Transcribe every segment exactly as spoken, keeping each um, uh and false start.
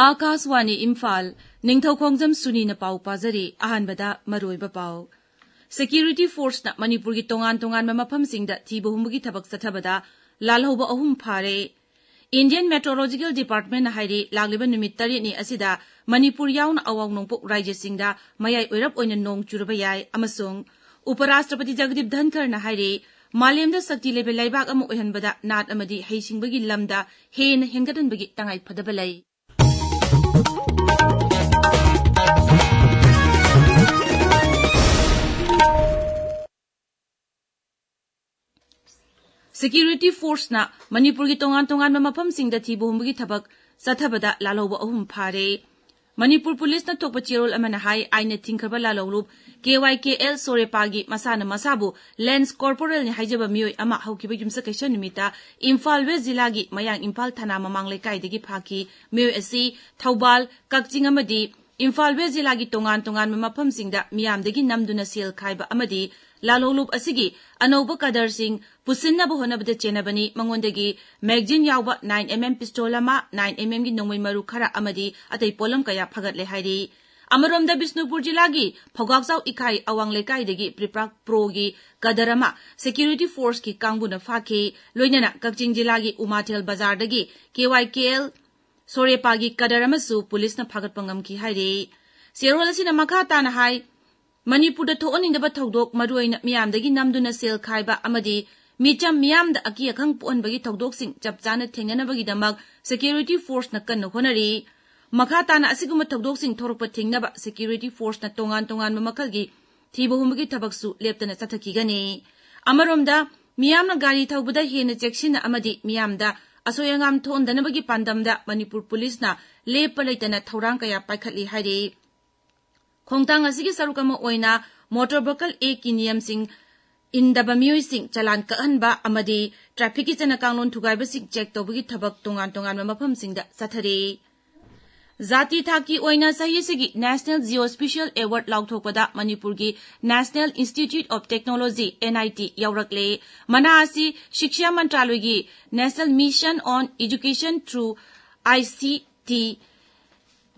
ꯑꯥꯀꯥꯁꯋꯥꯅꯤ ꯏꯝꯐꯥꯜ, ꯅꯤꯡꯊꯧꯈꯣꯡꯖꯝ ꯁꯨꯅꯤꯅ ꯄꯥꯎ ꯄꯥꯖꯔꯤ꯫ ꯑꯍꯥꯟꯕꯗ ꯃꯔꯨꯑꯣꯏꯕ ꯄꯥꯎ꯫ ꯁꯦꯀ꯭ꯌꯨꯔꯤꯇꯤ ꯐꯣꯔꯁꯅ ꯃꯅꯤꯄꯨꯔꯒꯤ ꯇꯣꯉꯥꯟ ꯇꯣꯉꯥꯟꯕ ꯃꯐꯝꯁꯤꯡꯗ ꯊꯤꯕ ꯍꯨꯝꯕꯒꯤ ꯊꯕꯛ ꯆꯠꯊꯕꯗ ꯂꯥꯜꯍꯧꯕ ꯑꯍꯨꯝ ꯐꯥꯔꯦ꯫ ꯏꯟꯗꯤꯌꯟ ꯃꯦꯇ꯭ꯔꯣꯂꯣꯖꯤꯀꯦꯜ ꯗꯤꯄꯥꯔꯠꯃꯦꯟꯠꯅ ꯍꯥꯏꯔꯤ, ꯂꯥꯛꯂꯤꯕ ꯅꯨꯃꯤꯠ ꯇꯔꯦꯠꯅꯤ ꯑꯁꯤꯗ ꯃꯅꯤꯄꯨꯔ ꯌꯥꯎꯅ ꯑꯋꯥꯡ ꯅꯣꯡꯄꯣꯛ ꯔꯥꯖ꯭ꯌꯁꯤꯡꯗ ꯃꯌꯥꯏ ꯑꯣꯏꯔꯞ ꯑꯣꯏꯅ ꯅꯣꯡ ꯆꯨꯔꯕ ꯌꯥꯏ ꯑꯃꯁꯨꯡ ꯎꯄꯔꯥꯁꯇ꯭ꯔꯄꯇꯤ ꯖꯒꯗꯤꯞ ꯙꯟꯈꯔꯅ ꯍꯥꯏꯔꯤ, ꯃꯥꯂꯦꯝꯗ ꯁꯛꯇꯤ ꯂꯩꯕ ꯂꯩꯕꯥꯛ ꯑꯃ ꯑꯣꯏꯍꯟꯕꯗ ꯅꯥꯠ ꯑꯃꯗꯤ ꯍꯩꯁꯤꯡꯕꯒꯤ ꯂꯝꯗ ꯍꯦꯟꯅ ꯍꯦꯟꯒꯠꯍꯟꯕꯒꯤ ꯇꯉꯥꯏ ꯐꯗꯕ ꯂꯩ꯫ ꯁꯦꯀ꯭ꯌꯨꯔꯤꯇꯤ ꯐꯣꯔꯁꯅ ꯃꯅꯤꯄꯨꯔꯒꯤ ꯇꯣꯉꯥꯟ ꯇꯣꯉꯥꯟꯕ ꯃꯐꯝꯁꯤꯡꯗ ꯊꯤꯕ ꯍꯨꯝꯕꯒꯤ ꯊꯕꯛ ꯆꯠꯊꯕꯗ ꯂꯥꯜꯍꯧꯕ ꯑꯍꯨꯝ ꯐꯥꯔꯦ꯫ ꯃꯅꯤꯄꯨꯔ ꯄꯨꯂꯤꯁꯅ ꯊꯣꯛꯄ ꯆꯦꯔꯣꯜ ꯑꯃꯅ ꯍꯥꯏ, ꯑꯥꯏꯟꯅ ꯊꯤꯡꯈ꯭ꯔꯕ ꯂꯥꯜꯍꯧꯂꯨꯞ ꯀꯦ ꯋꯥꯏ ꯀꯦ ꯑꯦꯜ ꯁꯣꯔꯦꯄꯥꯒꯤ ꯃꯁꯥꯅ ꯃꯁꯥꯕꯨ ꯂꯦꯟꯁ ꯀꯣꯔꯄꯣꯔꯦꯜꯅꯤ ꯍꯥꯏꯖꯕ ꯃꯤꯑꯣꯏ ꯑꯃ ꯍꯧꯈꯤꯕ ꯌꯨꯝꯁꯀꯩꯁ ꯅꯨꯃꯤꯠꯇ ꯏꯝꯐꯥꯜ ꯋꯦꯁ ꯖꯤꯂꯥꯒꯤ ꯃꯌꯥꯡ ꯏꯝꯐꯥꯜ ꯊꯅꯥ ꯃꯃꯥꯡ ꯂꯩꯀꯥꯏꯗꯒꯤ ꯐꯥꯈꯤ꯫ ꯃꯤꯑꯣꯏ ꯑꯁꯤ ꯊꯧꯕꯥꯜ, ꯀꯛꯆꯤꯡ ꯑꯃꯗꯤ ꯏꯝꯐꯥꯜ ꯋꯦꯁ ꯖꯤꯂꯥꯒꯤ ꯇꯣꯉꯥꯟ ꯇꯣꯉꯥꯟꯕ ꯃꯐꯝꯁꯤꯡꯗ ꯃꯤꯌꯥꯝꯗꯒꯤ ꯅꯝꯗꯨꯅ ꯁꯦꯜ ꯈꯥꯏꯕ ꯑꯃꯗꯤ ꯂꯥꯜꯍꯧꯂꯨꯞ ꯑꯁꯤꯒꯤ ꯑꯅꯧꯕ ꯀꯗꯔꯁꯤꯡ ꯄꯨꯁꯤꯟꯅꯕ ꯍꯣꯠꯅꯕꯗ ꯆꯦꯟꯅꯕꯅꯤ꯫ ꯃꯉꯣꯟꯗꯒꯤ ꯃꯦꯒꯖꯤꯟ ꯌꯥꯎꯕ ꯅꯥꯏꯟ ꯑꯦꯝ ꯑꯦꯝ ꯄꯤꯁꯇꯣꯜ ꯑꯃ, ꯅꯥꯏꯟ ꯑꯦꯝ ꯑꯦꯝꯒꯤ ꯅꯣꯡꯃꯩ ꯃꯔꯨ ꯈꯔ ꯑꯃꯗꯤ ꯑꯇꯩ ꯄꯣꯠꯂꯝ ꯀꯌꯥ ꯐꯒꯠꯂꯦ ꯍꯥꯏꯔꯤ꯫ ꯑꯃꯔꯣꯝꯗ ꯕꯤꯁꯅꯨꯄꯨꯔ ꯖꯤꯂꯥꯒꯤ ꯐꯧꯒꯥꯛꯆꯥꯎ ꯏꯀꯥꯏ ꯑꯋꯥꯡ ꯂꯩꯀꯥꯏꯗꯒꯤ ꯄ꯭ꯔꯤꯄ꯭ꯔꯥꯛ ꯄ꯭ꯔꯣꯒꯤ ꯀꯗꯔ ꯑꯃ ꯁꯦꯀ꯭ꯌꯨꯔꯤꯇꯤ ꯐꯣꯔꯁꯀꯤ ꯀꯥꯡꯕꯨꯅ ꯐꯥꯈꯤ꯫ ꯂꯣꯏꯅꯅ ꯀꯛꯆꯤꯡ ꯖꯤꯂꯥꯒꯤ ꯎꯃꯥꯊꯦꯜ ꯕꯖꯥꯔꯗꯒꯤ ꯀꯦ ꯋꯥꯏ ꯀꯦ ꯑꯦꯜ ꯁꯣꯔꯦꯄꯥꯒꯤ ꯀꯗꯔ ꯑꯃꯁꯨ ꯄꯨꯂꯤꯁꯅ ꯐꯥꯒꯠꯄ ꯉꯝꯈꯤ ꯍꯥꯏꯔꯤ꯫ ꯆꯦꯔꯣꯜ ꯑꯁꯤꯅ ꯃꯈꯥ ꯇꯥꯅ ꯍꯥꯏ, ꯃꯅꯤꯄꯨꯔꯗ ꯊꯣꯛꯍꯟꯅꯤꯡꯗꯕ ꯊꯧꯗꯣꯛ, ꯃꯔꯨꯑꯣꯏꯅ ꯃꯤꯌꯥꯝꯗꯒꯤ ꯅꯝꯗꯨꯅ ꯁꯦꯜ ꯈꯥꯏꯕ ꯑꯃꯗꯤ ꯃꯤꯆꯝ ꯃꯤꯌꯥꯝꯗ ꯑꯀꯤ ꯑꯈꯪ ꯄꯣꯛꯍꯟꯕꯒꯤ ꯊꯧꯗꯣꯛꯁꯤꯡ ꯆꯞ ꯆꯥꯅ ꯊꯦꯡꯅꯅꯕꯒꯤꯗꯃꯛ ꯁꯦꯀ꯭ꯌꯨꯔꯤꯇꯤ ꯐꯣꯔꯁꯅ ꯀꯟꯅ ꯍꯣꯠꯅꯔꯤ꯫ ꯃꯈꯥ ꯇꯥꯅ ꯑꯁꯤꯒꯨꯝꯕ ꯊꯧꯗꯣꯛꯁꯤꯡ ꯊꯣꯔꯛꯄ ꯊꯤꯡꯅꯕ ꯁꯦꯀ꯭ꯌꯨꯔꯤꯇꯤ ꯐꯣꯔꯁꯅ ꯇꯣꯉꯥꯟ ꯇꯣꯉꯥꯟꯕ ꯃꯈꯜꯒꯤ ꯊꯤꯕ ꯍꯨꯝꯕꯒꯤ ꯊꯕꯛꯁꯨ ꯂꯦꯞꯇꯅ ꯆꯠꯊꯈꯤꯒꯅꯤ꯫ ꯑꯃꯔꯣꯝꯗ, ꯃꯤꯌꯥꯝꯅ ꯒꯥꯔꯤ ꯊꯧꯕꯗ ꯍꯦꯟꯅ ꯆꯦꯛꯁꯤꯟꯅ ꯑꯃꯗꯤ ꯃꯤꯌꯥꯝꯗ ꯑꯁꯣꯏ ꯑꯉꯥꯝ ꯊꯣꯛꯍꯟꯗꯅꯕꯒꯤ ꯄꯥꯟꯗꯝꯗ ꯃꯅꯤꯄꯨꯔ ꯄꯨꯂꯤꯁꯅ ꯂꯦꯞꯄ ꯂꯩꯇꯅ ꯊꯧꯔꯥꯡ ꯀꯌꯥ ꯄꯥꯏꯈꯠꯂꯤ ꯍꯥꯏꯔꯤ꯫ ꯈꯣꯡꯊꯥꯡ ꯑꯁꯤꯒꯤ ꯁꯔꯨꯛ ꯑꯃ ꯑꯣꯏꯅ ꯃꯣꯇꯣꯔ ꯚꯦꯍꯤꯀꯜ ꯑꯦꯛꯀꯤ ꯅꯤꯌꯝꯁꯤꯡ ꯏꯟꯗꯕ ꯃꯤꯑꯣꯏꯁꯤꯡ ꯆꯂꯥꯟ ꯀꯛꯍꯟꯕ ꯑꯃꯗꯤ ꯇ꯭ꯔꯥꯐꯤꯛꯀꯤ ꯆꯠꯅ ꯀꯥꯡꯂꯣꯟ ꯊꯨꯒꯥꯏꯕꯁꯤꯡ ꯆꯦꯛ ꯇꯧꯕꯒꯤ ꯊꯕꯛ ꯇꯣꯉꯥꯟ ꯇꯣꯉꯥꯟꯕ ꯃꯐꯝꯁꯤꯡꯗ ꯆꯠꯊꯔꯤ꯫ ꯖꯥꯇꯤ ꯊꯥꯛꯀꯤ ꯑꯣꯏꯅ ꯆꯍꯤ ꯑꯁꯤꯒꯤ National Geo Spatial Award ꯂꯥꯎꯊꯣꯛꯄꯗ ꯃꯅꯤꯄꯨꯔꯒꯤ National Institute of Technology, N I T, ꯌꯥꯎꯔꯛꯂꯦ꯫ ꯃꯅꯥ ꯑꯁꯤ ꯁꯤꯛꯁꯥ ꯃꯟꯇ꯭ꯔꯥꯂꯣꯏꯒꯤ National Mission on Education through I C T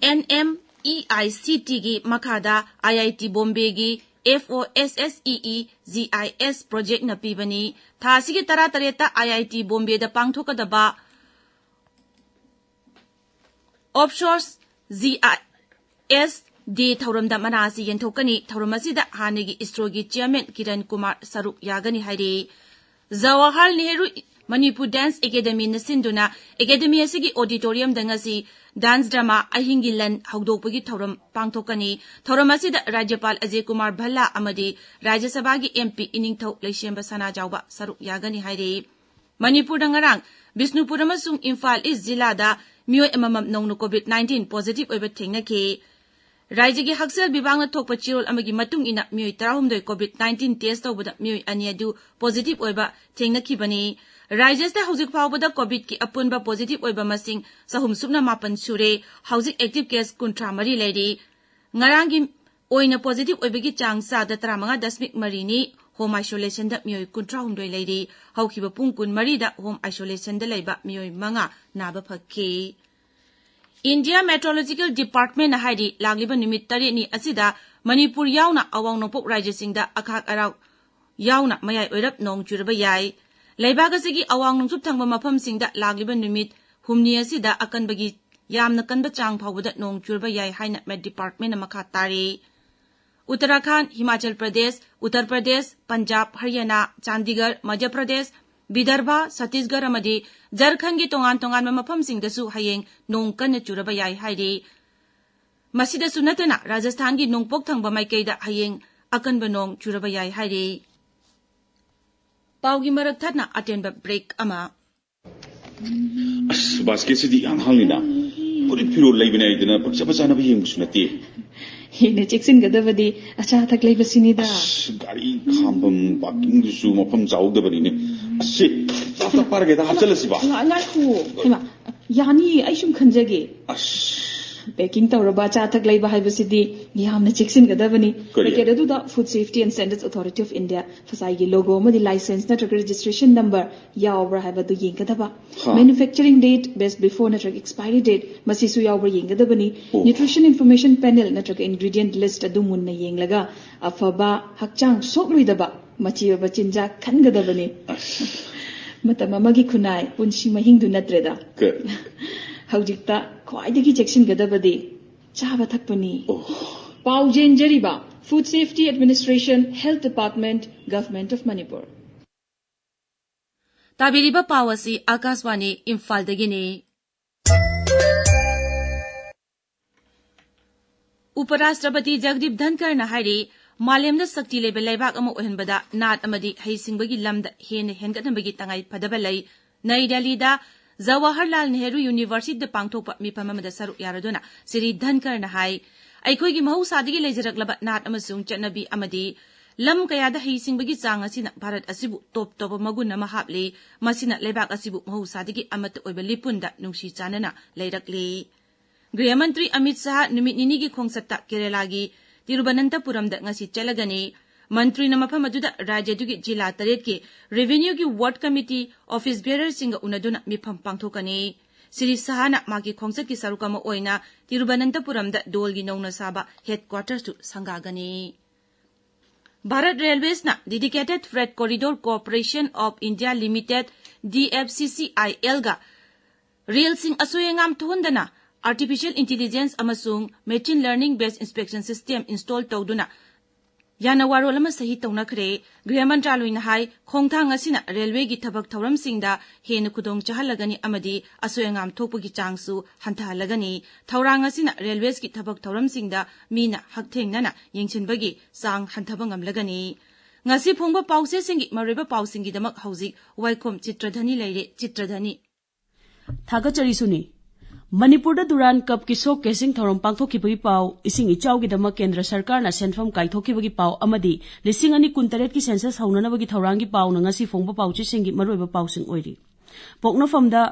N M E I C ꯇꯤꯒꯤ ꯃꯈꯥꯗ ꯑꯥꯏ ꯑꯥꯏ ꯇꯤ ꯕꯣꯝꯕꯦꯒꯤ F O S S E E G I S ꯄ꯭ꯔꯣꯖꯦꯛꯅ ꯄꯤꯕꯅꯤ꯫ ꯊꯥ ꯑꯁꯤꯒꯤ ꯇꯔꯥꯇꯔꯦꯠꯇ ꯑꯥꯏ ꯑꯥꯏ ꯇꯤ ꯕꯣꯝꯕꯦꯗ ꯄꯥꯡꯊꯣꯛꯀꯗꯕ ꯑꯣꯞꯁꯣꯔꯁ ꯖꯤ ꯑꯥꯏ ꯑꯦꯁ ꯗꯦ ꯊꯧꯔꯝꯗ ꯃꯅꯥ ꯑꯁꯤ ꯌꯦꯟꯊꯣꯛꯀꯅꯤ꯫ ꯊꯧꯔꯝ ꯑꯁꯤꯗ ꯍꯥꯟꯅꯒꯤ ꯏꯁꯔꯣꯒꯤ ꯆꯤꯌꯔꯃꯦꯟ ꯀꯤꯔꯟ ꯀꯨꯃꯥꯔ ꯁꯔꯨꯛ ꯌꯥꯒꯅꯤ ꯍꯥꯏꯔꯤ꯫ ꯖꯋꯥꯍꯔ ꯅꯦꯍꯔꯨ ꯃꯅꯤꯄꯨꯔ ꯗꯥꯟꯁ ꯑꯦꯀꯥꯗꯦꯃꯤꯅ ꯁꯤꯟꯗꯨꯅ ꯑꯦꯀꯥꯗꯦꯃꯤ ꯑꯁꯤꯒꯤ ꯑꯣꯗꯤꯇꯣꯔꯤꯌꯝꯗ ꯉꯁꯤ ꯗꯥꯟꯁ ꯗ꯭ꯔꯃꯥ ꯑꯍꯤꯡꯒꯤ ꯂꯟ ꯍꯧꯗꯣꯛꯄꯒꯤ ꯊꯧꯔꯝ ꯄꯥꯡꯊꯣꯛꯀꯅꯤ꯫ ꯊꯧꯔꯝ ꯑꯁꯤꯗ ꯔꯥꯖ꯭ꯌꯄꯥꯜ ꯑꯖꯌ ꯀꯨꯃꯥꯔ ꯚꯜꯂꯥ ꯑꯃꯗꯤ ꯔꯥꯖ꯭ꯌ ꯁꯚꯥꯒꯤ ꯑꯦꯝ ꯄꯤ ꯏꯅꯤꯡꯊꯧ ꯂꯩꯁꯦꯝꯕ ꯁꯅꯥꯖꯥꯎꯕ ꯁꯔꯨꯛ ꯌꯥꯒꯅꯤ ꯍꯥꯏꯔꯤ꯫ ꯃꯅꯤꯄꯨꯔꯗ ꯉꯔꯥꯡ ꯕꯤꯁꯅꯨꯄꯨꯔ ꯑꯃꯁꯨꯡ ꯏꯝꯐꯥꯜ ꯏꯁ ꯖꯤꯂꯥꯗ ꯃꯤꯑꯣꯏ ꯑꯃꯃꯝ ꯅꯧꯅ ꯀꯣꯚꯤꯗ ꯅꯥꯏꯟꯇꯤꯟ ꯄꯣꯖꯤꯇꯤꯚ ꯑꯣꯏꯕ ꯊꯦꯡꯅꯈꯤ꯫ ꯔꯥꯖ꯭ꯌꯒꯤ ꯍꯛꯁꯦꯜ ꯕꯤꯚꯥꯒꯅ ꯊꯣꯛꯄ ꯆꯦꯔꯣꯜ ꯑꯃꯒꯤ ꯃꯇꯨꯡ ꯏꯟꯅ ꯃꯤꯑꯣꯏ ꯇꯔꯥꯍꯨꯝꯗꯣꯏ ꯀꯣꯚꯤꯗ ꯅꯥꯏꯟꯇꯤꯟ ꯇꯦꯁ ꯇꯧꯕꯗ ꯃꯤꯑꯣꯏ ꯑꯅꯤ ꯑꯗꯨ ꯄꯣꯖꯤꯇꯤꯚ ꯑꯣꯏꯕ ꯊꯦꯡꯅꯈꯤꯕꯅꯤ꯫ ꯔꯥꯖ꯭ꯌꯁꯤꯗ ꯍꯧꯖꯤꯛ ꯐꯥꯎꯕꯗ ꯀꯣꯚꯤꯗꯀꯤ ꯑꯄꯨꯟꯕ ꯄꯣꯖꯤꯇꯤꯚ ꯑꯣꯏꯕ ꯃꯁꯤꯡ ꯆꯍꯨꯝ ꯁꯨꯞꯅ ꯃꯥꯄꯟ ꯁꯨꯔꯦ꯫ ꯍꯧꯖꯤꯛ ꯑꯦꯛꯇꯤꯚ ꯀꯦꯁ ꯀꯨꯟꯊ꯭ꯔꯥ ꯃꯔꯤ ꯂꯩꯔꯤ꯫ ꯉꯔꯥꯡꯒꯤ ꯑꯣꯏꯅ ꯄꯣꯖꯤꯇꯤꯚ ꯑꯣꯏꯕꯒꯤ ꯆꯥꯡ ꯆꯥꯗ ꯇꯔꯥꯃꯉꯥ ꯗꯁꯃꯤꯛ ꯃꯔꯤꯅꯤ꯫ ꯍꯣꯝ ꯑꯥꯏꯁꯣꯂꯦꯁꯟꯗ ꯃꯤꯑꯣꯏ ꯀꯨꯟꯊ꯭ꯔꯥꯍꯨꯝꯗꯣꯏ ꯂꯩꯔꯤ꯫ ꯍꯧꯈꯤꯕ ꯄꯨꯡ ꯀꯨꯟꯃꯔꯤꯗ ꯍꯣꯝ ꯑꯥꯏꯁꯣꯂꯦꯁꯟꯗ ꯂꯩꯕ ꯃꯤꯑꯣꯏ ꯃꯉꯥ ꯅꯥꯕ ꯐꯈꯤ꯫ ꯏꯟꯗꯤꯌꯥ ꯃꯦꯇ꯭ꯔꯣꯂꯣꯖꯤꯀꯦꯜ ꯗꯤꯄꯥꯔꯠꯃꯦꯟꯅ ꯍꯥꯏꯔꯤ, ꯂꯥꯛꯂꯤꯕ ꯅꯨꯃꯤꯠ ꯇꯔꯦꯠꯅꯤ ꯑꯁꯤꯗ ꯃꯅꯤꯄꯨꯔ ꯌꯥꯎꯅ ꯑꯋꯥꯡ ꯅꯣꯡꯄꯣꯛ ꯔꯥꯖ꯭ꯌꯁꯤꯡꯗ ꯑꯈꯥꯛ ꯑꯔꯥꯎ ꯌꯥꯎꯅ ꯃꯌꯥꯏ ꯑꯣꯏꯔꯞ ꯅꯣꯡ ꯆꯨꯔꯕ ꯌꯥꯏ꯫ ꯂꯩꯕꯥꯛ ꯑꯁꯤꯒꯤ ꯑꯋꯥꯡ ꯅꯣꯡꯆꯨꯞ ꯊꯪꯕ ꯃꯐꯝꯁꯤꯡꯗ ꯂꯥꯛꯂꯤꯕ ꯅꯨꯃꯤꯠ ꯍꯨꯝꯅꯤ ꯑꯁꯤꯗ ꯑꯀꯟꯕꯒꯤ ꯌꯥꯝꯅ ꯀꯟꯕ ꯆꯥꯡ ꯐꯥꯎꯕꯗ ꯅꯣꯡ ꯆꯨꯔꯕ ꯌꯥꯏ ꯍꯥꯏꯅ ꯃꯦꯠ ꯗꯤꯄꯥꯔꯠꯃꯦꯟꯅ ꯃꯈꯥ ꯇꯥꯔꯤ꯫ ꯎꯠꯇꯔꯥꯈꯥꯟꯗ, ꯍꯤꯃꯥꯆꯜ ꯄ꯭ꯔꯗꯦꯁ, ꯎꯠꯇꯔ ꯄ꯭ꯔꯗꯦꯁ, ꯄꯟꯖꯥꯕ, ꯍꯔꯤꯌꯥꯅꯥ, ꯆꯥꯟꯗꯤꯒꯔ, ꯃꯙ꯭ꯌ ꯄ꯭ꯔꯗꯦꯁ, ꯕꯤꯗꯔꯚ, ꯁꯠꯇꯤꯁꯒꯔ ꯑꯃꯗꯤ ꯖꯔꯈꯟꯒꯤ ꯇꯣꯉꯥꯟ ꯇꯣꯉꯥꯟꯕ ꯃꯐꯝꯁꯤꯡꯗꯁꯨ ꯍꯌꯦꯡ ꯅꯣꯡ ꯀꯟꯅ ꯆꯨꯔꯕ ꯌꯥꯏ ꯍꯥꯏꯔꯤ꯫ ꯃꯁꯤꯗꯁꯨ ꯅꯠꯇꯅ ꯔꯥꯖꯁꯊꯥꯟꯒꯤ ꯅꯣꯡꯄꯣꯛ ꯊꯪꯕ ꯃꯥꯏꯀꯩꯗ ꯍꯌꯦꯡ ꯑꯀꯟꯕ ꯅꯣꯡ ꯆꯨꯔꯕ ꯌꯥꯏ ꯍꯥꯏꯔꯤ꯫ ꯄꯥꯎꯒꯤ ꯃꯔꯛ ꯊꯠꯅ ꯑꯇꯦꯟꯕ ꯕ꯭ꯔꯦꯛ ꯑꯃ꯫ ꯑꯁ, ꯕꯥꯁꯀꯦꯠꯁꯤꯗꯤ ꯏꯍꯥꯡ ꯍꯥꯡꯂꯤꯅ꯫ ꯐꯨꯔꯤꯠ ꯐꯤꯔꯣꯜ ꯂꯩꯕꯅꯦ ꯍꯥꯏꯗꯅ ꯄꯪꯆꯥ ꯆꯥꯅꯕ ꯌꯦꯡꯕꯁꯨ ꯅꯠꯇꯦ꯫ ꯍꯦꯟꯅ ꯆꯦꯛꯁꯤꯟꯒꯗꯕꯗꯤ ꯑꯆꯥ ꯑꯊꯛ ꯂꯩꯕꯁꯤꯅꯤꯗ꯫ ꯑꯁ, ꯒꯥꯔꯤ ꯈꯥꯝꯐꯝ ꯄꯥꯔꯀꯤꯡꯗꯨꯁꯨ ꯃꯐꯝ ꯆꯥꯍꯧꯗꯕꯅꯤꯅꯦ꯫ ꯑꯁꯤ, ꯆꯥ ꯆꯥ ꯄꯥꯔꯒꯦꯗ ꯍꯥꯞꯆꯜꯂꯁꯤꯕ꯫ ꯉꯥ-, ꯉꯥꯏꯈꯣ꯫ ꯍꯩꯃꯥ, ꯌꯥꯅꯤꯌꯦ, ꯑꯩ ꯁꯨꯝ ꯈꯟꯖꯒꯦ꯫ ꯑꯁ꯫ ꯄꯦꯀꯤꯡ ꯇꯧꯔꯕ ꯑꯆꯥ ꯑꯊꯛ ꯂꯩꯕ ꯍꯥꯏꯕꯁꯤꯗꯤ ꯌꯥꯝꯅ ꯆꯦꯛꯁꯤꯟꯒꯗꯕꯅꯤ꯫ ꯀꯔꯤ? ꯄꯦꯀꯦꯠ ꯑꯗꯨꯗ Food Safety and Standards Authority of India, ꯐꯁꯥꯏꯒꯤ ꯂꯣꯒꯣ ꯑꯃꯗꯤ ꯂꯥꯏꯁꯦꯟꯁ ꯅꯠꯇ꯭ꯔꯒ ꯔꯦꯖꯤꯁꯇ꯭ꯔꯦꯁꯟ ꯅꯝꯕꯔ ꯌꯥꯎꯕ꯭ꯔꯥ ꯍꯥꯏꯕꯗꯨ ꯌꯦꯡꯒꯗꯕ꯫ ꯍꯥ꯫ Manufacturing date, best before ꯅꯠꯇ꯭ꯔꯒ expiry date, ꯃꯁꯤꯁꯨ ꯌꯥꯎꯕ꯭ꯔꯥ ꯌꯦꯡꯒꯗꯕꯅꯤ꯫ ꯑꯣ꯫ Nutrition Information Panel ꯅꯠꯇ꯭ꯔꯒ Ingredient List ꯑꯗꯨ ꯃꯨꯟꯅ ꯌꯦꯡꯂꯒ ꯑꯐꯕ, ꯍꯛꯆꯥꯡ ꯁꯣꯛꯂꯣꯏꯗꯕ ꯃꯆꯤ ꯑꯣꯏꯕ ꯆꯤꯟꯖꯥꯛ ꯈꯟꯒꯗꯕꯅꯤ꯫ ꯑꯁ꯫ ꯃꯇꯝ ꯑꯃꯒꯤ ꯈꯨꯟꯅꯥꯏ, ꯄꯨꯟꯁꯤ ꯃꯍꯤꯡꯗꯨ ꯅꯠꯇ꯭ꯔꯦꯗ꯫ ꯀ- ꯍꯧꯖꯤꯛꯇ ꯈ꯭ꯋꯥꯏꯗꯒꯤ ꯆꯦꯛꯁꯤꯟꯒꯗꯕꯗꯤ ꯆꯥꯕ ꯊꯛꯄꯅꯤ꯫ ꯑꯣ꯫ ꯄꯥꯎ ꯆꯦꯟꯖꯔꯤꯕ Food Safety Administration, Health Department, Government of Manipur꯫ ꯇꯥꯕꯤꯔꯤꯕ ꯄꯥꯎ ꯑꯁꯤ ꯑꯥꯀꯥꯁꯕꯥꯅꯤ ꯏꯝꯐꯥꯜꯗꯒꯤꯅꯤ꯫ ꯎꯄꯔꯥꯁꯇ꯭ꯔꯄꯇꯤ ꯖꯒꯗꯤꯞ ꯙꯟꯀꯔꯅ ꯍꯥꯏꯔꯤ, ꯃꯥꯂꯦꯝꯗ ꯁꯛꯇꯤ ꯂꯩꯕ ꯂꯩꯕꯥꯛ ꯑꯃ ꯑꯣꯏꯍꯟꯕꯗ ꯅꯥꯠ ꯑꯃꯗꯤ ꯍꯩꯁꯤꯡꯕꯒꯤ ꯂꯝꯗ ꯍꯦꯟꯅ ꯍꯦꯟꯒꯠꯍꯟꯕꯒꯤ ꯇꯉꯥꯏ ꯐꯗꯕ ꯂꯩ꯫ ꯅꯩ ꯗꯦꯜꯂꯤꯗ ꯖꯋꯥꯍꯔꯂꯥꯜ ꯅꯦꯍꯔꯨ ꯌꯨꯅꯤꯚꯔꯁꯤꯇꯤꯗ ꯄꯥꯡꯊꯣꯛꯄ ꯃꯤꯐꯝ ꯑꯃꯗ ꯁꯔꯨꯛ ꯌꯥꯔꯗꯨꯅ ꯁ꯭ꯔꯤ ꯙꯟꯀꯔꯅ ꯍꯥꯏ, ꯑꯩꯈꯣꯏꯒꯤ ꯃꯍꯧꯁꯥꯗꯒꯤ ꯂꯩꯖꯔꯛꯂꯕ ꯅꯥꯠ ꯑꯃꯁꯨꯡ ꯆꯠꯅꯕꯤ ꯑꯃꯗꯤ ꯂꯝ ꯀꯌꯥꯗ ꯍꯩꯁꯤꯡꯕꯒꯤ ꯆꯥꯡ ꯑꯁꯤꯅ ꯚꯥꯔꯠ ꯑꯁꯤꯕꯨ ꯇꯣꯞ ꯇꯣꯞꯄ ꯃꯒꯨꯟ ꯑꯃ ꯍꯥꯞꯂꯤ꯫ ꯃꯁꯤꯅ ꯂꯩꯕꯥꯛ ꯑꯁꯤꯕꯨ ꯃꯍꯧꯁꯥꯗꯒꯤ ꯑꯃꯠꯇ ꯑꯣꯏꯕ ꯂꯤꯄꯨꯟꯗ ꯅꯨꯡꯁꯤ ꯆꯥꯟꯅꯅ ꯂꯩꯔꯛꯂꯤ꯫ ꯒ꯭ꯔꯤꯍ ꯃꯟꯇ꯭ꯔꯤ ꯑꯃꯤꯠ ꯁꯥꯍ ꯅꯨꯃꯤꯠ ꯅꯤꯅꯤꯒꯤ ꯈꯣꯡꯆꯠꯇ ꯀꯦꯔꯦꯂꯥꯒꯤ ꯇꯤꯔꯨꯕꯅꯟꯇꯄꯨꯔꯝꯗ ꯉꯁꯤ ꯆꯠꯂꯒꯅꯤ꯫ ꯃꯟꯇ꯭ꯔꯤꯅ ꯃꯐꯝ ꯑꯗꯨꯗ ꯔꯥꯖ꯭ꯌ ꯑꯗꯨꯒꯤ ꯖꯤꯂꯥ ꯇꯔꯦꯠꯀꯤ ꯔꯦꯚꯤꯅ꯭ꯌꯨꯒꯤ ꯋꯥꯔꯗ ꯀꯃꯤꯇꯤ ꯑꯣꯐꯤꯁ ꯕꯤꯌꯔꯔꯁꯤꯡꯒ ꯎꯅꯗꯨꯅ ꯃꯤꯐꯝ ꯄꯥꯡꯊꯣꯛꯀꯅꯤ꯫ ꯁ꯭ꯔꯤ ꯁꯥꯍꯅ ꯃꯍꯥꯛꯀꯤ ꯈꯣꯡꯆꯠꯀꯤ ꯁꯔꯨꯛ ꯑꯃ ꯑꯣꯏꯅ ꯇꯤꯔꯨꯕꯅꯟꯇꯄꯨꯔꯝꯗ ꯗꯣꯜꯒꯤ ꯅꯧꯅ ꯁꯥꯕ ꯍꯦꯗꯀ꯭ꯋꯥꯇꯔꯁꯨ ꯁꯪꯒꯥꯒꯅꯤ꯫ Bharat ꯔꯦꯜꯋꯦꯁꯅ Dedicated Freight Corridor Corporation of India Limited, D F C C I L ꯒ ꯔꯦꯜꯁꯤꯡ ꯑꯁꯣꯏ ꯑꯉꯥꯝ ꯊꯣꯛꯍꯟꯗꯅ Artificial Intelligence ꯑꯃꯁꯨꯡ Machine Learning Based Inspection System install ꯇꯧꯗꯨꯅ ꯌꯥꯅꯋꯥꯔꯣꯜ ꯑꯃ ꯁꯍꯤ ꯇꯧꯅꯈ꯭ꯔꯦ꯫ ꯒ꯭ꯔꯤꯍ ꯃꯟꯇ꯭ꯔꯥꯂꯣꯏꯅ ꯍꯥꯏ, ꯈꯣꯡꯊꯥꯡ ꯑꯁꯤꯅ ꯔꯦꯜꯋꯦꯒꯤ ꯊꯕꯛ ꯊꯧꯔꯝꯁꯤꯡꯗ ꯍꯦꯟꯅ ꯈꯨꯗꯣꯡ ꯆꯥꯍꯜꯂꯒꯅꯤ ꯑꯃꯗꯤ ꯑꯁꯣꯏ ꯑꯉꯥꯝ ꯊꯣꯛꯄꯒꯤ ꯆꯥꯡꯁꯨ ꯍꯟꯊꯍꯜꯂꯒꯅꯤ꯫ ꯊꯧꯔꯥꯡ ꯑꯁꯤꯅ ꯔꯦꯜꯋꯦꯁꯀꯤ ꯊꯕꯛ ꯊꯧꯔꯝꯁꯤꯡꯗ ꯃꯤꯅ ꯍꯛꯊꯦꯡꯅꯅ ꯌꯦꯡꯁꯤꯟꯕꯒꯤ ꯆꯥꯡ ꯍꯟꯊꯕ ꯉꯝꯂꯒꯅꯤ꯫ ꯉꯁꯤ ꯐꯣꯡꯕ ꯄꯥꯎꯆꯦꯁꯤꯡꯒꯤ ꯃꯔꯨꯑꯣꯏꯕ ꯄꯥꯎꯁꯤꯡꯒꯤꯗꯃꯛ ꯍꯧꯖꯤꯛ ꯋꯥꯏꯈꯣꯝ ꯆꯤꯇ꯭ꯔꯙꯅꯤ ꯂꯩꯔꯦ꯫ ꯆꯤꯇ꯭ꯔꯙꯅꯤ꯫ ꯊꯥꯒꯠꯆꯔꯤ ꯁꯨꯅꯤ꯫ ꯃꯅꯤꯄꯨꯔꯗ ꯗꯨꯔꯥꯟ ꯀꯞꯀꯤ ꯁꯣꯛ ꯀꯦꯁꯤꯡ ꯊꯧꯔꯝ ꯄꯥꯡꯊꯣꯛꯈꯤꯕꯒꯤ ꯄꯥꯎ, ꯏꯁꯤꯡ ꯏꯆꯥꯎꯒꯤꯗꯃꯛ ꯀꯦꯟꯗ꯭ꯔ ꯁꯔꯀꯥꯔꯅ ꯁꯦꯟꯐꯝ ꯀꯥꯏꯊꯣꯛꯈꯤꯕꯒꯤ ꯄꯥꯎ ꯑꯃꯗꯤ ꯂꯤꯁꯤꯡ ꯑꯅꯤ ꯀꯨꯟꯇꯔꯦꯠꯀꯤ ꯁꯦꯟꯁꯁ ꯍꯧꯅꯅꯕꯒꯤ ꯊꯧꯔꯥꯡꯒꯤ ꯄꯥꯎꯅ ꯉꯁꯤ ꯐꯣꯡꯕ ꯄꯥꯎꯆꯦꯁꯤꯡꯒꯤ ꯃꯔꯨꯑꯣꯏꯕ ꯄꯥꯎꯁꯤꯡ ꯑꯣꯏꯔꯤ꯫ ꯄꯣꯛꯅꯐꯝꯗ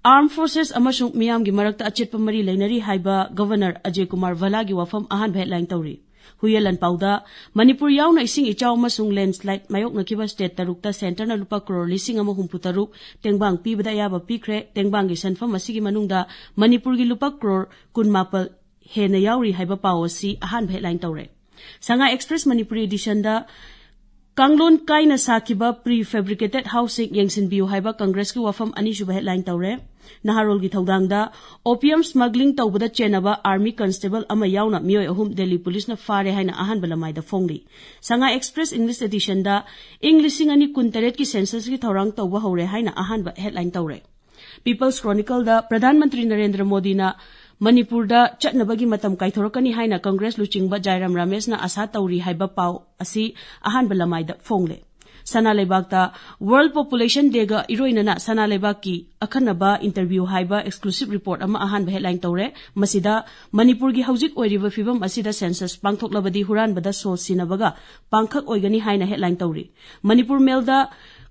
ꯑꯥꯔꯝ ꯐꯣꯔꯁꯦꯁ ꯑꯃꯁꯨꯡ ꯃꯤꯌꯥꯝꯒꯤ ꯃꯔꯛꯇ ꯑꯆꯦꯠꯄ ꯃꯔꯤ ꯂꯩꯅꯔꯤ ꯍꯥꯏꯕ ꯒꯕꯔꯅꯔ ꯑꯖꯦ ꯀꯨꯃꯥꯔ ꯚꯂꯥꯒꯤ ꯋꯥꯐꯝ ꯑꯍꯥꯟꯕ ꯍꯦꯗꯂꯥꯏꯟ ꯇꯧꯔꯤ꯫ ꯍꯨꯏꯌꯦꯟ ꯂꯥꯟꯄꯥꯎꯗ ꯃꯅꯤꯄꯨꯔ ꯌꯥꯎꯅ ꯏꯁꯤꯡ ꯏꯆꯥꯎ ꯑꯃꯁꯨꯡ ꯂꯦꯟꯁꯂꯥꯏꯗ ꯃꯥꯌꯣꯛꯅꯈꯤꯕ ꯁ꯭ꯇꯦꯠ ꯇꯔꯨꯛꯇ ꯁꯦꯟꯇꯔꯅ ꯂꯨꯄꯥ ꯀ꯭ꯔꯣꯔ ꯂꯤꯁꯤꯡ ꯑꯃ ꯍꯨꯝꯐꯨ ꯇꯔꯨꯛ ꯇꯦꯡꯕꯥꯡ ꯄꯤꯕꯗ ꯑꯌꯥꯕ ꯄꯤꯈ꯭ꯔꯦ꯫ ꯇꯦꯡꯕꯥꯡꯒꯤ ꯁꯦꯟꯐꯝ ꯑꯁꯤꯒꯤ ꯃꯅꯨꯡꯗ ꯃꯅꯤꯄꯨꯔꯒꯤ ꯂꯨꯄꯥ ꯀ꯭ꯔꯣꯔ ꯀꯨꯟꯃꯥꯄꯜ ꯍꯦꯟꯅ ꯌꯥꯎꯔꯤ ꯍꯥꯏꯕ ꯄꯥꯎ ꯑꯁꯤ ꯑꯍꯥꯟꯕ ꯍꯦꯗꯂꯥꯏꯟ ꯇꯧꯔꯦ꯫ ꯁꯉꯥꯏ ꯑꯦꯛꯁꯄ꯭ꯔꯦꯁ ꯃꯅꯤꯄꯨꯔꯤ ꯏꯗꯤꯁꯟꯗ ꯀꯥꯡꯂꯣꯟ ꯀꯥꯏꯅ ꯁꯥꯈꯤꯕ ꯄ꯭ꯔꯤ ꯐꯦꯕ꯭ꯔꯤꯀꯦꯇꯦꯗ ꯍꯥꯎꯁꯁꯤꯡ ꯌꯦꯡꯁꯤꯟꯕꯤꯌꯨ ꯍꯥꯏꯕ ꯀꯪꯒ꯭ꯔꯦꯁꯀꯤ ꯋꯥꯐꯝ ꯑꯅꯤꯁꯨꯕ ꯍꯦꯗꯂꯥꯏꯟ ꯇꯧꯔꯦ꯫ ꯅꯍꯥꯔꯣꯜꯒꯤ ꯊꯧꯗꯥꯡꯗ ꯑꯣꯄꯤꯌꯝ ꯁ꯭ꯃꯒ꯭ꯂꯤꯡ ꯇꯧꯕꯗ ꯆꯦꯟꯅꯕ ꯑꯥꯔꯃꯤ ꯀꯟꯁꯇꯦꯕꯜ ꯑꯃ ꯌꯥꯎꯅ ꯃꯤꯑꯣꯏ ꯑꯍꯨꯝ ꯗꯦꯜꯂꯤ ꯄꯨꯂꯤꯁꯅ ꯐꯥꯔꯦ ꯍꯥꯏꯅ ꯑꯍꯥꯟꯕ ꯂꯃꯥꯏꯗ ꯐꯣꯡꯂꯤ꯫ ꯁꯉꯥꯏ ꯑꯦꯛꯁꯄ꯭ꯔꯦꯁ ꯏꯪꯂꯤꯁ ꯑꯦꯗꯤꯁꯟꯗ ꯏꯪ ꯂꯤꯁꯤꯡ ꯑꯅꯤ ꯀꯨꯟꯇꯔꯦꯠꯀꯤ ꯁꯦꯟꯁꯁꯀꯤ ꯊꯧꯔꯥꯡ ꯇꯧꯕ ꯍꯧꯔꯦ ꯍꯥꯏꯅ ꯑꯍꯥꯟꯕ ꯍꯦꯗꯂꯥꯏꯟ ꯇꯧꯔꯦ꯫ ꯄꯤꯄꯜꯁ ꯀ꯭ꯔꯣꯅꯤꯀꯜꯗ ꯄ꯭ꯔꯙꯥꯟ ꯃꯟꯇ꯭ꯔꯤ ꯅꯔꯦꯟꯗ꯭ꯔ ꯃꯣꯗꯤꯅ ꯃꯅꯤꯄꯨꯔꯗ ꯆꯠꯅꯕꯒꯤ ꯃꯇꯝ ꯀꯥꯏꯊꯣꯔꯛꯀꯅꯤ ꯍꯥꯏꯅ ꯀꯪꯒ꯭ꯔꯦꯁ ꯂꯨꯆꯤꯡꯕ ꯖꯥꯏꯔꯥꯝ ꯔꯥꯃꯦꯁꯅ ꯑꯥꯁꯥ ꯇꯧꯔꯤ ꯍꯥꯏꯕ ꯄꯥꯎ ꯑꯁꯤ ꯑꯍꯥꯟꯕ ꯂꯃꯥꯏꯗ ꯐꯣꯡꯂꯦ꯫ ꯁꯅꯥ ꯂꯩꯕꯥꯛꯇ ꯋꯥꯔꯜꯗ ꯄꯣꯄꯨꯂꯦꯁꯟ ꯗꯦꯒ ꯏꯔꯣꯏꯅꯅ ꯁꯅꯥ ꯂꯩꯕꯥꯛꯀꯤ ꯑꯈꯟꯅꯕ ꯏꯟꯇꯔꯚ꯭ꯌꯨ ꯍꯥꯏꯕ ꯑꯦꯛꯁꯀ꯭ꯂꯨꯁꯤꯚ ꯔꯤꯄꯣꯔꯠ ꯑꯃ ꯑꯍꯥꯟꯕ ꯍꯦꯗꯂꯥꯏꯟ ꯇꯧꯔꯦ꯫ ꯃꯁꯤꯗ ꯃꯅꯤꯄꯨꯔꯒꯤ ꯍꯧꯖꯤꯛ ꯑꯣꯏꯔꯤꯕ ꯐꯤꯕꯝ ꯑꯁꯤꯗ ꯁꯦꯟꯁꯁ ꯄꯥꯡꯊꯣꯛꯂꯕꯗꯤ ꯍꯨꯔꯥꯟꯕꯗ ꯁꯣ ꯁꯤꯟꯅꯕꯒ ꯄꯥꯡꯈꯛ ꯑꯣꯏꯒꯅꯤ ꯍꯥꯏꯅ ꯍꯦꯗꯂꯥꯏꯟ ꯇꯧꯔꯤ꯫ ꯃꯅꯤꯄꯨꯔ ꯃꯦꯜꯗ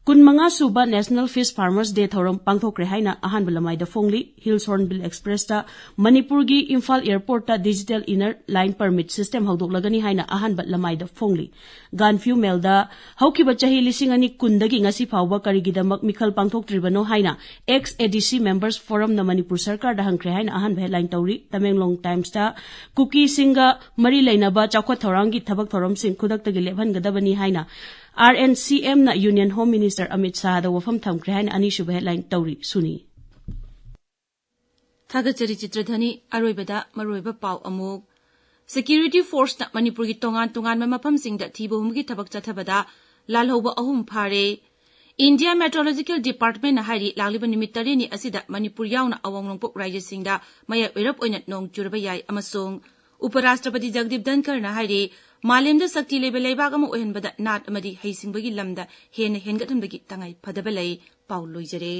ꯀꯨꯟꯃꯉꯥ ꯁꯨꯕ ꯅꯦꯁꯅꯦꯜ ꯐꯤꯁ ꯐꯥꯔꯃꯔꯁ ꯗꯦ ꯊꯧꯔꯝ ꯄꯥꯡꯊꯣꯛꯈ꯭ꯔꯦ ꯍꯥꯏꯅ ꯑꯍꯥꯟꯕ ꯂꯃꯥꯏꯗ ꯐꯣꯡꯂꯤ꯫ ꯍꯤꯜꯁ ꯍꯣꯔꯟꯕꯤꯜ ꯑꯦꯛꯁꯄ꯭ꯔꯦꯁꯇ ꯃꯅꯤꯄꯨꯔꯒꯤ ꯏꯝꯐꯥꯜ ꯑꯦꯌꯔꯄꯣꯔꯠꯇ digital inner line permit system ꯍꯧꯗꯣꯛꯂꯒꯅꯤ ꯍꯥꯏꯅ ꯑꯍꯥꯟꯕ ꯂꯃꯥꯏꯗ ꯐꯣꯡꯂꯤ꯫ ꯒꯥꯟꯐ꯭ꯌꯨ ꯃꯦꯜꯗ ꯍꯧꯈꯤꯕ ꯆꯍꯤ ꯂꯤꯁꯤꯡ ꯑꯅꯤ ꯀꯨꯟꯗꯒꯤ ꯉꯁꯤ ꯐꯥꯎꯕ ꯀꯔꯤꯒꯤꯗꯃꯛ ꯃꯤꯈꯜ ꯄꯥꯡꯊꯣꯛꯇ꯭ꯔꯤꯕꯅꯣ ꯍꯥꯏꯅ ꯑꯦꯛꯁ ꯑꯦꯗꯤꯁꯤ ꯃꯦꯝꯕꯔꯁ ꯐꯣꯔꯝꯅ ꯃꯅꯤꯄꯨꯔ ꯁꯔꯀꯥꯔꯗ ꯍꯪꯈ꯭ꯔꯦ ꯍꯥꯏꯅ ꯑꯍꯥꯟꯕ ꯍꯦꯗꯂꯥꯏꯟ ꯇꯧꯔꯤ꯫ ꯇꯃꯦꯡꯂꯣꯡ ꯇꯥꯏꯝꯁꯇ ꯀꯨꯀꯤꯁꯤꯡꯒ ꯃꯔꯤ ꯂꯩꯅꯕ ꯆꯥꯎꯈꯠ ꯊꯧꯔꯥꯡꯒꯤ ꯊꯕꯛ ꯊꯧꯔꯝꯁꯤꯡ ꯈꯨꯗꯛꯇꯒꯤ ꯂꯦꯞꯍꯟꯒꯗꯕꯅꯤ ꯍꯥꯏꯅ ꯑꯥꯔ ꯑꯦꯟ ꯁꯤ ꯑꯦꯝꯅ ꯌꯨꯅꯤꯌꯟ ꯍꯣꯝ ꯃꯤꯅꯤꯁꯇꯔ ꯑꯃꯤꯠ ꯁꯥꯍꯗ ꯋꯥꯐꯝ ꯊꯝꯈ꯭ꯔꯦ ꯍꯥꯏꯅ ꯑꯅꯤꯁꯨꯕ ꯍꯦꯗꯂꯥꯏꯟ ꯇꯧꯔꯤ꯫ ꯁꯨꯅꯤ꯫ ꯊꯥꯒꯠꯆꯔꯤ ꯆꯤꯇ꯭ꯔꯙꯅꯤ꯫ ꯑꯔꯣꯏꯕꯗ ꯃꯔꯨꯑꯣꯏꯕ ꯄꯥꯎ ꯑꯃꯨꯛ꯫ ꯁꯦꯀ꯭ꯌꯨꯔꯤꯇꯤ ꯐꯣꯔꯁꯅ ꯃꯅꯤꯄꯨꯔꯒꯤ ꯇꯣꯉꯥꯟ ꯇꯣꯉꯥꯟꯕ ꯃꯐꯝꯁꯤꯡꯗ ꯊꯤꯕ ꯍꯨꯝꯕꯒꯤ ꯊꯕꯛ ꯆꯠꯊꯕꯗ ꯂꯥꯜꯍꯧꯕ ꯑꯍꯨꯝ ꯐꯥꯔꯦ꯫ ꯏꯟꯗꯤꯌꯥ ꯃꯦꯇ꯭ꯔꯣꯂꯣꯖꯤꯀꯦꯜ ꯗꯤꯄꯥꯔꯠꯃꯦꯟꯅ ꯍꯥꯏꯔꯤ, ꯂꯥꯛꯂꯤꯕ ꯅꯨꯃꯤꯠ ꯇꯔꯦꯠꯅꯤ ꯑꯁꯤꯗ ꯃꯅꯤꯄꯨꯔ ꯌꯥꯎꯅ ꯑꯋꯥꯡ ꯅꯣꯡꯄꯣꯛ ꯔꯥꯖ꯭ꯌꯁꯤꯡꯗ ꯃꯌꯥꯏ ꯑꯣꯏꯔꯞ ꯑꯣꯏꯅ ꯅꯣꯡ ꯆꯨꯔꯕ ꯌꯥꯏ ꯑꯃꯁꯨꯡ ꯎꯄꯔꯥꯁꯇ꯭ꯔꯄꯇꯤ ꯖꯒꯗꯤꯞ ꯙꯟꯈꯔꯅ ꯍꯥꯏꯔꯤ, ꯃꯥꯂꯦꯝꯗ ꯁꯛꯇꯤ ꯂꯩꯕ ꯂꯩꯕꯥꯛ ꯑꯃ ꯑꯣꯏꯍꯟꯕꯗ ꯅꯥꯠ ꯑꯃꯗꯤ ꯍꯩꯁꯤꯡꯕꯒꯤ ꯂꯝꯗ ꯍꯦꯟꯅ ꯍꯦꯟꯒꯠꯍꯟꯕꯒꯤ ꯇꯉꯥꯏ ꯐꯗꯕ ꯂꯩ꯫ ꯄꯥꯎ ꯂꯣꯏꯖꯔꯦ꯫